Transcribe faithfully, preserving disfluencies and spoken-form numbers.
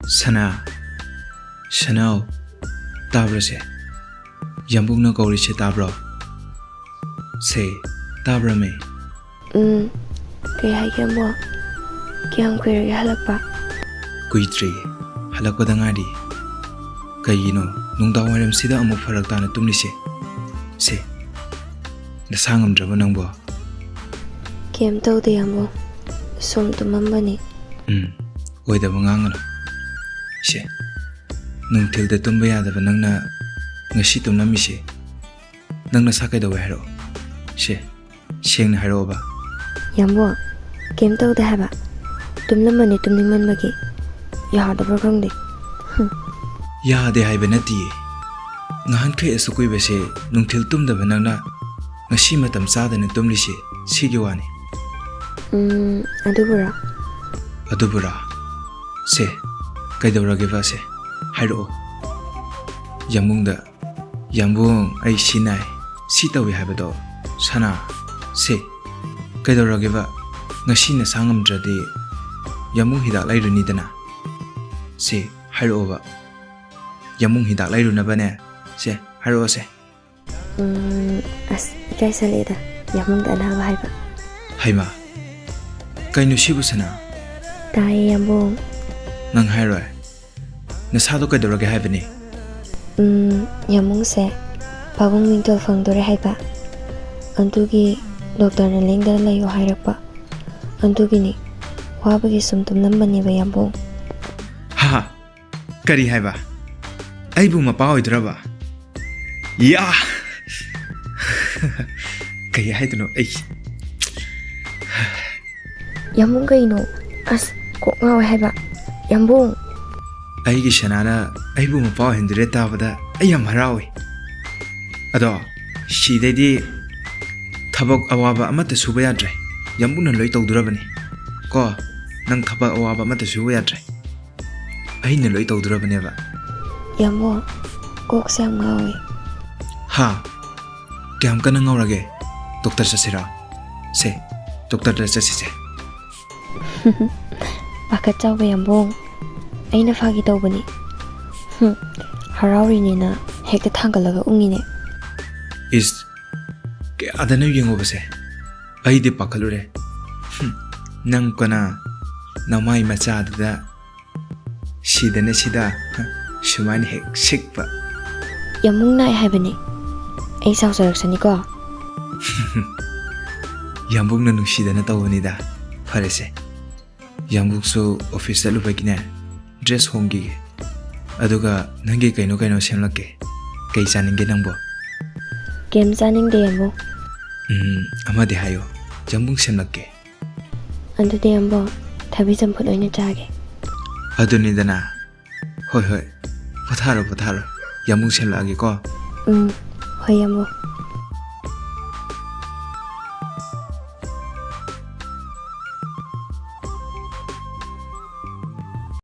ꯁꯅꯥ, ꯁꯅꯥꯎ, ꯇꯥꯕ꯭ꯔꯣ ꯁꯦ? ꯌꯥꯝꯕꯨꯡꯅ ꯀꯧꯔꯤꯁꯦ ꯇꯥꯕ꯭ꯔꯣ? ꯁꯦ, ꯇꯥꯕ꯭ꯔꯃꯤ? ꯎꯝ, ꯀꯩ ꯍꯥꯏꯒꯦ ꯑꯃꯨꯛ? ꯀꯌꯥꯝ ꯀꯨꯏꯔꯒꯦ ꯍꯜꯂꯛꯄ? ꯀꯨꯏꯗ꯭ꯔꯤ, ꯍꯜꯂꯛꯄꯗ ꯉꯥꯏꯔꯤ꯫ ꯀꯩꯒꯤꯅꯣ ꯅꯨꯡꯗꯥꯡ ꯋꯥꯏꯔꯝꯁꯤꯗ ꯑꯃꯨꯛ ꯐꯔꯛ ꯇꯥꯅ ꯇꯨꯝꯂꯤꯁꯦ? ꯁꯦ, ꯅꯁꯥ ꯉꯝꯗ꯭ꯔꯕꯣ ꯅꯪꯕꯣ? ꯀꯩꯝ ꯇꯧꯗꯦ ꯌꯥꯝꯕꯨꯡ, ꯁꯨꯝ ꯇꯨꯝꯃꯝꯕꯅꯤ꯫ ꯎꯝ, ꯑꯣꯏꯗꯕ ꯉꯥꯡꯒꯅꯨ꯫ ꯁꯦ, ꯅꯨꯡꯊꯤꯜꯗ ꯇꯨꯝꯕ ꯌꯥꯗꯕ ꯅꯪꯅ ꯉꯁꯤ ꯇꯨꯝꯂꯝꯃꯤꯁꯦ, ꯅꯪ ꯅꯁꯥ ꯀꯩꯗꯧꯋꯦ ꯍꯥꯏꯔꯛꯑꯣ꯫ ꯁꯦ, ꯁꯦꯡꯅ ꯍꯥꯏꯔꯛꯑꯣꯕ꯫ ꯌꯥꯝꯕꯨꯡ, ꯀꯩꯝ ꯇꯧꯗꯦ ꯍꯥꯏꯕ꯫ ꯇꯨꯝꯂꯝꯕꯅꯤ ꯇꯨꯝꯅꯤꯡꯃꯟꯕꯒꯤ꯫ ꯌꯥꯗꯕ꯭ꯔꯥ ꯈꯪꯗꯦ꯫ ꯍꯨꯝ꯫ ꯌꯥꯗꯦ ꯍꯥꯏꯕ ꯅꯠꯇꯤꯌꯦ꯫ ꯉꯍꯥꯟꯈꯩ ꯑꯁꯨꯛ ꯀꯨꯏꯕꯁꯦ ꯅꯨꯡꯊꯤꯜ ꯇꯨꯝꯗꯕ ꯅꯪꯅ ꯉꯁꯤ ꯃꯇꯝ ꯆꯥꯗꯅ ꯇꯨꯝꯂꯤꯁꯦ ꯁꯤꯒꯤ ꯋꯥꯅꯤ꯫ ꯎꯝ, ꯑꯗꯨꯕꯨꯔꯣ? ꯑꯗꯨꯕꯨꯔꯣ? ꯁꯦ, ꯀꯩꯗꯧꯔꯒꯦꯕ ꯁꯦ? ꯍꯥꯏꯔꯛꯑꯣ꯫ ꯌꯥꯝꯕꯨꯡꯗ, "ꯌꯥꯝꯕꯨꯡ, ꯑꯩ ꯁꯤ ꯅꯥꯏ, ꯁꯤ ꯇꯧꯏ" ꯍꯥꯏꯕꯗꯣ, ꯁꯅꯥ, ꯁꯦ, ꯀꯩꯗꯧꯔꯒꯦꯕ? ꯉꯁꯤ ꯅꯁꯥ ꯉꯝꯗ꯭ꯔꯗꯤ ꯌꯥꯝꯕꯨꯡ ꯍꯤꯗꯥꯛ ꯂꯩꯔꯨꯅꯤꯗꯅ꯫ ꯁꯦ, ꯍꯥꯏꯔꯛꯑꯣꯕ꯫ ꯌꯥꯝꯕꯨꯡ ꯍꯤꯗꯥꯛ ꯂꯩꯔꯨꯅꯕꯅꯦ꯫ ꯁꯦ, ꯍꯥꯏꯔꯛꯑꯣ ꯁꯦ꯫ ꯎꯝ, ꯑꯁ, ꯏꯀꯥꯏꯁꯜꯂꯛꯑꯦꯗ, ꯌꯥꯝꯕꯨꯡꯗ ꯑꯅꯥꯕ ꯍꯥꯏꯕ꯫ ꯍꯩꯃꯥ, ꯀꯩꯅꯣ ꯁꯤꯕꯨ ꯁꯅꯥ? ꯇꯥꯏꯌꯦ, ꯌꯥꯝꯕꯨꯡ꯫ ꯅꯪ ꯍꯥꯏꯔꯣꯏ? ꯅꯁꯥꯗꯣ ꯀꯩꯗꯧꯔꯒꯦ ꯍꯥꯏꯕꯅꯤ? ꯎꯝ, ꯌꯥꯝꯕꯨꯡꯁꯦ ꯄꯥꯕꯨꯡ ꯃꯤꯡꯇꯣꯜ ꯐꯪꯗꯣꯔꯦ ꯍꯥꯏꯕ, ꯑꯗꯨꯒꯤ ꯗꯣꯛꯇꯔꯅ ꯂꯦꯡꯗꯅ ꯂꯩꯌꯣ ꯍꯥꯏꯔꯛꯄ, ꯑꯗꯨꯒꯤꯅꯤ꯫ ꯋꯥꯕꯒꯤ ꯁꯨꯝ ꯇꯨꯝꯂꯝꯕꯅꯦꯕ, ꯌꯥꯝꯕꯨꯡ꯫ ꯍꯥ? ꯀꯔꯤ ꯍꯥꯏꯕ? ꯑꯩꯕꯨ ꯃꯄꯥ ꯑꯣꯏꯗꯣꯔꯕ? ꯌꯥ! ꯀꯩ ꯍꯥꯏꯗꯣꯏꯅꯣ ꯑꯩ? ꯌꯥꯝꯕꯨꯡ, ꯀꯩꯅꯣ? ꯑꯁ, ꯀꯣꯛ ꯉꯥꯎꯋꯦ ꯍꯥꯏꯕ꯫ ꯌꯥꯝꯕꯨꯡ! ꯑꯩꯒꯤ ꯁꯅꯥꯅ ꯑꯩꯕꯨ ꯃꯄꯥ ꯑꯣꯏꯍꯟꯗꯣꯔꯦ ꯇꯥꯕꯗ ꯑꯩ ꯌꯥꯝ ꯍꯔꯥꯎꯏ꯫ ꯑꯗꯣ ꯁꯤꯗꯩꯗꯤ ꯊꯕꯛ ꯑꯋꯥꯕ ꯑꯃꯠꯇ ꯁꯨꯕ ꯌꯥꯗ꯭ꯔꯦ꯫ ꯌꯥꯝꯕꯨꯡꯅ ꯂꯣꯏ ꯇꯧꯗꯣꯔꯕꯅꯤ꯫ ꯀꯣ, ꯅꯪ ꯊꯕꯛ ꯑꯋꯥꯕ ꯑꯃꯠꯇ ꯁꯨꯕ ꯌꯥꯗ꯭ꯔꯦ꯫ ꯑꯩꯅ ꯂꯣꯏ ꯇꯧꯗꯣꯔꯕꯅꯦꯕ꯫ ꯌꯥꯝꯕꯨꯡ, ꯀꯣꯛꯁꯦ ꯌꯥꯝ ꯉꯥꯎꯋꯦ꯫ ꯍꯥ? ꯀꯌꯥꯝ ꯀꯟꯅ ꯉꯥꯎꯔꯒꯦ? ꯗꯣꯛꯇꯔ ꯆꯠꯁꯤꯔꯥ? ꯁꯦ, ꯗꯣꯛꯇꯔꯗ ꯆꯠꯁꯤꯁꯦ꯫ ꯄꯥꯈꯠꯆꯧꯕ ꯌꯥꯝꯕꯨꯡ, ꯑꯩꯅ ꯐꯥꯒꯤ ꯇꯧꯕꯅꯤ꯫ ꯍꯨꯝ, ꯍꯔꯥꯎꯔꯤꯅꯦꯅ ꯍꯦꯛꯇ ꯊꯥꯡꯒꯠꯂꯒ ꯎꯪꯉꯤꯅꯦ꯫ ꯏꯁ, ꯀꯌꯥꯗꯅꯣ ꯌꯦꯡꯉꯨꯕꯁꯦ? ꯑꯩꯗꯤ ꯄꯥꯈꯠꯂꯨꯔꯦ꯫ ꯍꯨꯝ, ꯅꯪ ꯀꯅꯥ ꯅꯃꯥꯏ ꯃꯆꯥꯗꯨꯗ ꯁꯤꯗꯅ ꯁꯤꯗ, ꯍ, ꯁꯨꯃꯥꯏꯅ ꯍꯦꯛ ꯁꯤꯛꯄ꯫ ꯌꯥꯝꯕꯨꯡ ꯅꯥꯏ ꯍꯥꯏꯕꯅꯤ꯫ ꯑꯩ ꯁꯥꯎꯖꯔꯛꯁꯅꯤꯀꯣ꯫ ꯌꯥꯝꯕꯨꯡꯅ ꯅꯨꯡꯁꯤꯗꯅ ꯇꯧꯕꯅꯤꯗ꯫ ꯐꯔꯦꯁꯦ, ꯌꯥꯝꯕꯨꯡꯁꯨ ꯑꯣꯐꯤꯁ ꯆꯠꯂꯨꯕꯒꯤꯅꯦ, ꯗ꯭ꯔꯦꯁ ꯍꯣꯡꯈꯤꯒꯦ꯫ ꯑꯗꯨꯒ ꯅꯪꯒꯤ ꯀꯩꯅꯣ ꯀꯩꯅꯣ ꯁꯦꯝꯂꯛꯀꯦ꯫ ꯀꯩ ꯆꯥꯅꯤꯡꯒꯦ ꯅꯪꯕꯣ? ꯀꯩꯝ ꯆꯥꯅꯤꯡꯗꯦ, ꯌꯥꯝꯕꯨꯡ꯫ ꯎꯝ, ꯑꯃꯗꯤ ꯍꯥꯏꯌꯣ, ꯌꯥꯝꯕꯨꯡ ꯁꯦꯝꯂꯛꯀꯦ꯫ ꯑꯗꯨꯗꯤ, ꯌꯥꯝꯕꯨꯡ, ꯊꯕꯤ ꯆꯝꯐꯨꯠ ꯑꯣꯏꯅ ꯆꯥꯒꯦ꯫ ꯑꯗꯨꯅꯤꯗꯅ꯫ ꯍꯣꯏ, ꯍꯣꯏ, ꯄꯣꯊꯥꯔꯣ, ꯄꯣꯊꯥꯔꯣ, ꯌꯥꯝꯕꯨꯡ ꯁꯦꯝꯂꯛꯑꯒꯦꯀꯣ꯫ ꯎꯝ, ꯍꯣꯏ, ꯌꯥꯝꯕꯨꯡ꯫